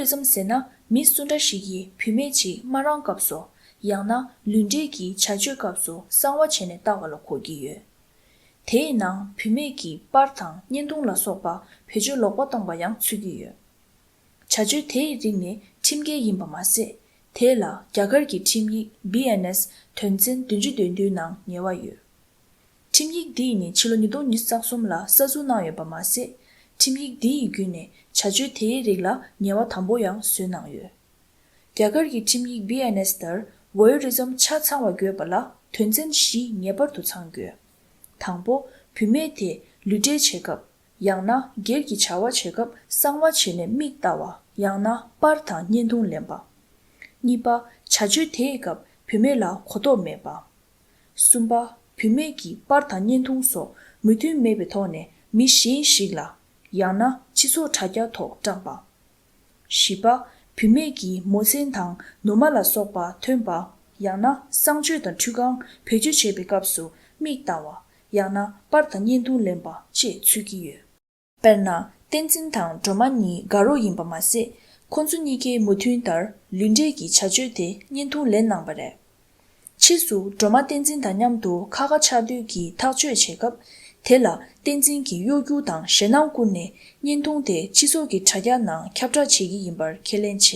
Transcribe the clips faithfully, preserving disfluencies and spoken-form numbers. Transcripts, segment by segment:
ཙམ་ཟེར་ན་མི་སུ་འདྲ་ཞིག་གིས་བུད་མེད་ཅིག་སྨ་རང་སྐབས་སུ། ཡང་ན་ལུས་འབྲེལ་གྱི་བྱ་སྤྱོད་སྐབས་སུ་གསང་བ་བྱས་ནས་ལྟ་བ་ལ་གོ་གི་ཡོད། དེའི་ནང་བུད་མེད་ཀྱི་པར་དང་བརྙན་ཐུང་ལ་སོགས་པ་བེད་སྤྱོད་ལོག་པ་བཏང་པ་ཡང་ཚུད་ཀྱི་ཡོད། བྱ་སྤྱོད་དེའི་རིགས་ནི་ཁྲིམས་འགལ་ཡིན་པ་མ་ཟད། དེ་ལ་རྒྱ་གར་གྱི་ཁྲིམས་ཡིག་བི་ཨེན་ཨེས་དོན་ཚན་བདུན་ཅུ་དོན་བདུན་ནང་ཉེས་པ་ཡོད། ཁྲིམས་ཡིག་འདི་ནི་ཕྱི་ལོ་ཉིས་སྟོང་ཉི་ཤུ་རྩ་གསུམ་ལ་གསར་འཛུགས་གནང་ཡོད་པ་མ་ཟད། ཁྲིམས་ཡིག་འདི་ཡི་བརྒྱུད་ནས་བྱ་སྤྱོད་དེའི་རིགས་ལ་ཉེས་པ་དམ་པོ་ཡང་བཟོས་གནང་ཡོད། རྒྱ་གར་གྱི་ཁྲིམས་ཡིག་བི་ཨེན་ཨེས་ལྟར་བོ་ཡུ་རི་ཛམ་ཆ་ཚང་བ་དགོས་པ་ལ་དོན་ཚན་བཞི་ངེས་པར་དུ་ཚང་དགོས། དང་པོ། བུད་མེད་དེ་ལུས་འབྲེལ་བྱེད་སྐབས། ཡང་ན་སྒེར་གྱི་བྱ་བ་བྱེད་སྐབས་གསང་བ་བྱས་ནས་མིག་ལྟ་བ། ཡང་ན་པར་དང་བརྙན་ཐུང་ལེན་པ། གཉིས་པ། བྱ་སྤྱོད་དེའི་སྐབས་བུད་མེད་ལ་གོ་རྟོགས་མེད་པ། གསུམ་པ། བུད་མེད་ཀྱི་པར་དང་བརྙན་ཐུང་སོགས་མོས་མཐུན་མེད་པའི་ཐོག་ནས་མི་གཞན་ཞིག་ལ། ཡང་ན་སྤྱི་ཚོགས་དྲ་རྒྱ་ཐོག་བཀྲམ་པ། བཞི་པ། བུད་མེད་ཀྱི་མོ་མཚན་དང་ནུ་མ་ལ་སོགས་པ་ཐོན་པ། ཡང་ན་གསང་སྤྱོད་དང་འཕྲུལ་ཁང་བེད་སྤྱོད་བྱེད་པའི་སྐབས་སུ་མིག་ལྟ་བ། ཡང་ན་པར་དང་བརྙན་ཐུང་ལེན་པ་བཅས་ཚུད་ཀྱི་ཡོད། དཔེར་ན། བསྟན་འཛིན་དང་སྒྲོལ་མ་གཉིས་དགའ་རོགས་ཡིན་པ་མ་ཟད། ཁོ་ཚོ་གཉིས་ཀའི་མོས་མཐུན་ལྟར་ལུས་འབྲེལ་གྱི་བྱ་སྤྱོད་དེ་བརྙན་ཐུང་ལེན་གནང་བ་རེད། ཕྱིས་སུ་སྒྲོལ་མ་བསྟན་འཛིན་དང་མཉམ་དུ་ཁ་ཁ་ཆགས་སྡོད་ཀྱིས་ཐག་གཅོད་བྱེད་སྐབས། དེ་ལ་བསྟན་འཛིན་གྱིས་གཡོ་སྒྱུ་དང་ཞེད་སྣང་བསྐུལ་ནས་བརྙན་ཐུང་དེ་སྤྱི་ཚོགས་ཀྱི་དྲ་རྒྱ་ནང་ཁྱབ་བསྒྲགས་བྱེད་ཀྱི་ཡིན་པར་ཁས་ལེན་བྱས།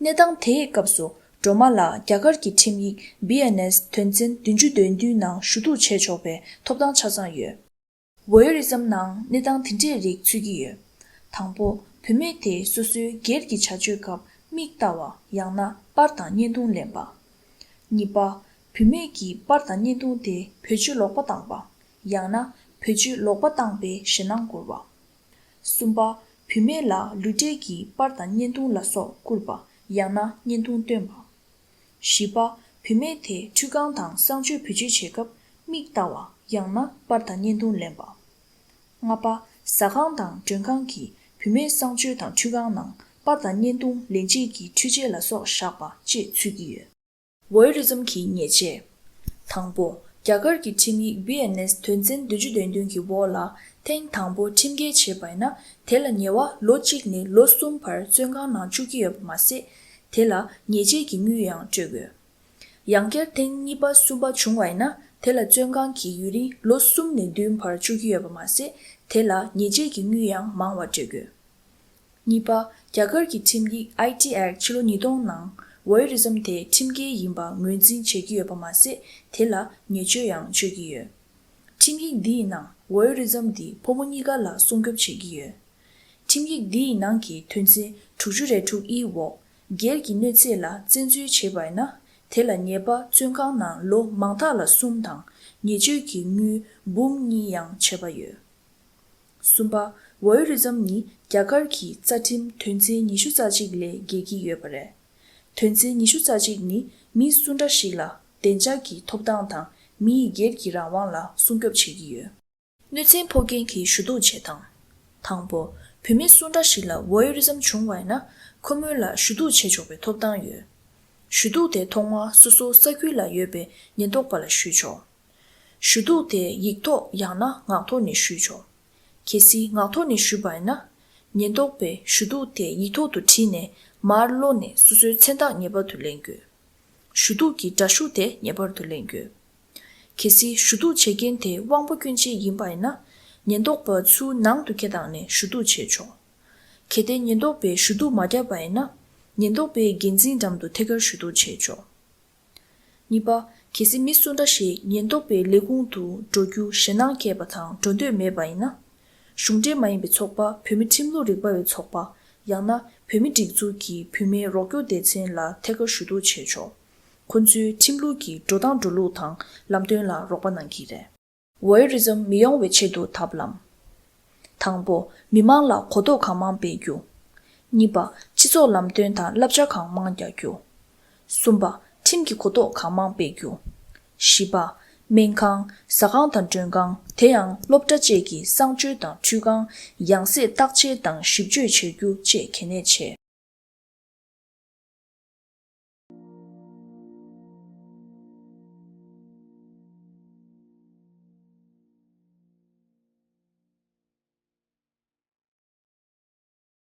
གནས་སྟངས་དེའི་སྐབས་སུ་སྒྲོལ་མ་ལ་རྒྱ་གར་གྱི་ཁྲིམས་ཡིག་བི་ཨེན་ཨེས་དོན་ཚན་བདུན་ཅུ་དོན་བདུན་ནང་ཞུ་གཏུག་བྱེད་ཆོག་པའི་ཐོབ་ཐང་ཆ་ཚང་ཡོད། བོ་ཡུ་རི་ཛམ་ནང་གནས་སྟངས་དེ་འདྲའི་རིགས་ཚུད་ཀྱི་ཡོད། དང་པོ། བུད་མེད་དེ་སོ་སོའི་སྒེར་གྱི་བྱ་སྤྱོད་སྐབས་མིག་ལྟ་བ། ཡང་ན་པར་དང་བརྙན་ཐུང་ལེན་པ། གཉིས་པ། བུད་མེད་ཀྱི་པར་དང་བརྙན་ཐུང་དེ་བེད་སྤྱོད་ལོག་པ་བཏང་པ། ཡང་ན་བེད་སྤྱོད་ལོག་པ་བཏང་པའི་ཞེད་སྣང་བསྐུལ་བ། གསུམ་པ། བུད་མེད་ལ་ལུས་འབྲེལ་གྱི་པར་དང་བརྙན་ཐུང་ལ་སོགས་བསྐུར་བ། ཡང་ན་བརྙན་ཐུང་སྟོན་པ། བཞི་པ། བུད་མེད་དེ་འཕྲུལ་ཁང་དང་གསང་སྤྱོད་བེད་སྤྱོད་བྱེད་སྐབས་མིག་ལྟ་བ། ཡང་ན་པར་དང་བརྙན་ཐུང་ལེན་པ། ལྔ་པ། ཟ་ཁང་དང་མགྲོན་ཁང་གིས་བུད་མེད་གསང་སྤྱོད་དང་འཕྲུལ་ཁང་ནང་པར་དང་བརྙན་ཐུང་ལེན་བྱེད་ཀྱི་འཕྲུལ་ཆས་ལ་སོགས་བཞག་པ་བཅས་ཚུད་ཀྱི་ཡོད། བོ་ཡུ་རི་ཛམ་གྱི་ཉེས་ཆད། དང་པོ། རྒྱ་གར་གྱི་ཁྲིམས་ཡིག་བི་ཨེན་ཨེས་དོན་ཚན་བདུན་ཅུ་དོན་བདུན་གྱི་འོག་ལ་ཐེངས་དང་པོ་ཁྲིམས་འགལ་བྱས་པ་ཡིན་ན། དེ་ལ་ཉེས་པ་ལོ་གཅིག་ནས་ལོ་གསུམ་བར་བཙོན་ཁང་ནང་བཅུག་གི་ཡོད་པ་མ་ཟད། དེ་ལ་ཉེས་ཆད་ཀྱི་དངུལ་ཡང་སྤྲོད་དགོས། ཡང་བསྐྱར་ཐེངས་གཉིས་པ་གསུམ་པ་བྱུང་བ་ཡིན་ན། དེ་ལ་བཙོན་ཁང་གི་ཡུན་རིང་ལོ་གསུམ་ནས་བདུན་བར་བཅུག་གི་ཡོད་པ་མ་ཟད། དེ་ལ་ཉེས་ཆད་ཀྱི་དངུལ་ཡང་མང་བ་སྤྲོད་དགོས། གཉིས་པ། རྒྱ་གར་གྱི་ཁྲིམས་ཡིག་ཨའི་ཊི་ཨེཀཊ་ཕྱི་ལོ་ཉིས་སྟོང་ནང་བོ་ཡུ་རི་ཛམ་དེ་ཁྲིམས་འགལ་ཡིན་པ་ངོས་འཛིན་བྱེད་ཀྱི་ཡོད་པ་མ་ཟད། དེ་ལ་ཉེས་སྤྱོད་ཡང་གཅོད་ཀྱི་ཡོད། ཁྲིམས་ཡིག་འདིའི་ནང་བོ་ཡུ་རི་ཛམ་འདི་ཕོ་མོ་གཉིས་ཀ་ལ་སྲུང་སྐྱོབ་བྱེད་ཀྱི་ཡོད། ཁྲིམས་ཡིག་འདིའི་ནང་གི་དོན་ཚན་དྲུག་ཅུ་རེ་དྲུག་ཨི་འོག་སྒེར་གྱི་གནོད་འཚེ་ལ་བཙན་འཛུལ་བྱས་པ་ཡིན་ན། དེ་ལ་ཉེས་པ་བཙོན་ཁང་ནང་ལོ་མང་དག་ལ་གསུམ་དང་ཉེས་སྤྱོད་ཀྱི་དངུལ་འབུམ་གཉིས་ཡང་ཆད་པ་ཡོད། གསུམ་པ། བོ་ཡུ་རི་ཛམ་ནི་རྒྱ་གར་གྱི་རྩ་ཁྲིམས་དོན་ཚན་ཉི་ཤུ་རྩ་གཅིག་ལས་འགལ་གྱི་ཡོད་པ་རེད། དོན་ཚན་ཉི་ཤུ་རྩ་གཅིག་ནི་མི་སུ་འདྲ་ཞིག་ལ་བདེ་འཇགས་ཀྱི་ཐོབ་ཐང་དང་མི་ཡི་སྒེར་གྱི་རང་དབང་ལ་སྲུང་སྐྱོབ་བྱེད་ཀྱི་ཡོད། གནོད་འཚེ་ཕོག་མཁན་གྱི་ཞུ་གཏུག་བྱེད་སྟངས། དང་པོ། བུད་མེད་སུ་འདྲ་ཞིག་ལ་བོ་ཡུ་རི་ཛམ་བྱུང་བ་ཡིན་ན། ཁོ་མོ་ལ་ཞུ་གཏུག་བྱེད་ཆོག་པའི་ཐོབ་ཐང་ཡོད། ཞུ་གཏུག་དེ་ཐོག་མར་སོ་སོ་ས་ཁུལ་ལ་ཡོད་པའི་ཉེན་རྟོག་པ་ལ་ཞུས་ཆོག་ཞུ་གཏུག་དེ་ཡིག་ཐོག་ཡང་ན་ངག་ཐོག་ནས་ཞུས་ཆོག་གལ་སྲིད་ངག་ཐོག་ནས་ཞུས་པ་ཡིན་ན། ཉེན་རྟོག་པས་ཞུ་གཏུག་དེ་ཡིག་ཐོག་ཏུ་བྲིས་ནས་མར་ཀློག་ནས་སོ་སོའི་མཚན་རྟགས་ངེས་པར་དུ་ལེན་དགོས། ཞུ་གཏུག་གི་འདྲ་ཤུགས་དེ་ངེས་པར་དུ་ལེན་དགོས། གལ་སྲིད་ཞུ་གཏུག་བྱེད་མཁན་དེ་དབང་པོ་སྐྱོན་ཅན་ཡིན་པ་ཡིན་ན། ཉེན་རྟོག་པ་ཚུར་ནང་དུ་འཁྱེར་བཏང་ནས་ཞུ་གཏུག་བྱེད་ཆོག་གལ་ཏེ་ཉེན་རྟོག་པས་ཞུ་གཏུག་མ་བརྒྱབ་པ་ཡིན་ན། ཉེན་རྟོག་པའི་འགན་འཛིན་འགྲམ་དུ་ཐད་ཀར་ཞུ་གཏུག་བྱེད་ཆོག་གཉིས་པ། གལ་སྲིད་མི་སུ་འདྲ་ཞིག་ཉེན་རྟོག་པའི་ལས་ཁུངས་དུ་འགྲོ་རྒྱུ་ཞེད་སྣང་སྐྱེས་པ་དང་འགྲོ་འདོད་མེད་པ་ཡིན་ན། གཞུང་འབྲེལ་མ་ཡིན་པའི་ཚོགས་པ། བོད་མི་ཁྲིམས་ལུགས་རིག་པ་བའི་ཚོགས་པ། ཡང་ན་བོད་མི་སྒྲིག་འཛུགས་ཀྱི་བུད་མེད་རོགས་སྐྱོར་སྡེ་ཚན་ལ་ཐད་ཀར་ཞུ་གཏུག་བྱེད་ཆོག་ཁོ་ཚོའི་ཁྲིམས་ལུགས་ཀྱི་འགྲོ་སྟངས་འགྲོ་ལུགས་དང་ལམ་སྟོན་ལ་རོགས་པ་གནང་གི་རེད། བོ་ཡུ་རི་ཛམ་མི་ཡོང་བའི་ཆེད་དུ་ཐབས་ལམ། དང་པོ། མི་མང་ལ་གོ་རྟོགས་གང་མང་སྤེལ་རྒྱུ། གཉིས་པ། སྤྱི་ཚོགས་ལམ་སྟོན་དང་བསླབ་བྱ་གང་མང་རྒྱག་རྒྱུ། གསུམ་པ། ཁྲིམས་ཀྱི་གོ་རྟོགས་གང་མང་སྤེལ་རྒྱུ། བཞི་པ། སྨན་ཁང་། ཟ་ཁང་དང་མགྲོན་ཁང་། དེ་ཡང་སློབ་གྲྭ་བཅས་ཀྱི་གསང་སྤྱོད་དང་འཕྲུལ་ཁང་། ཡང་སྲིད་བརྟག་དཔྱད་དང་ཞིབ་དཔྱོད་བྱེད་རྒྱུ་བཅས་གལ་གནད་ཆེ།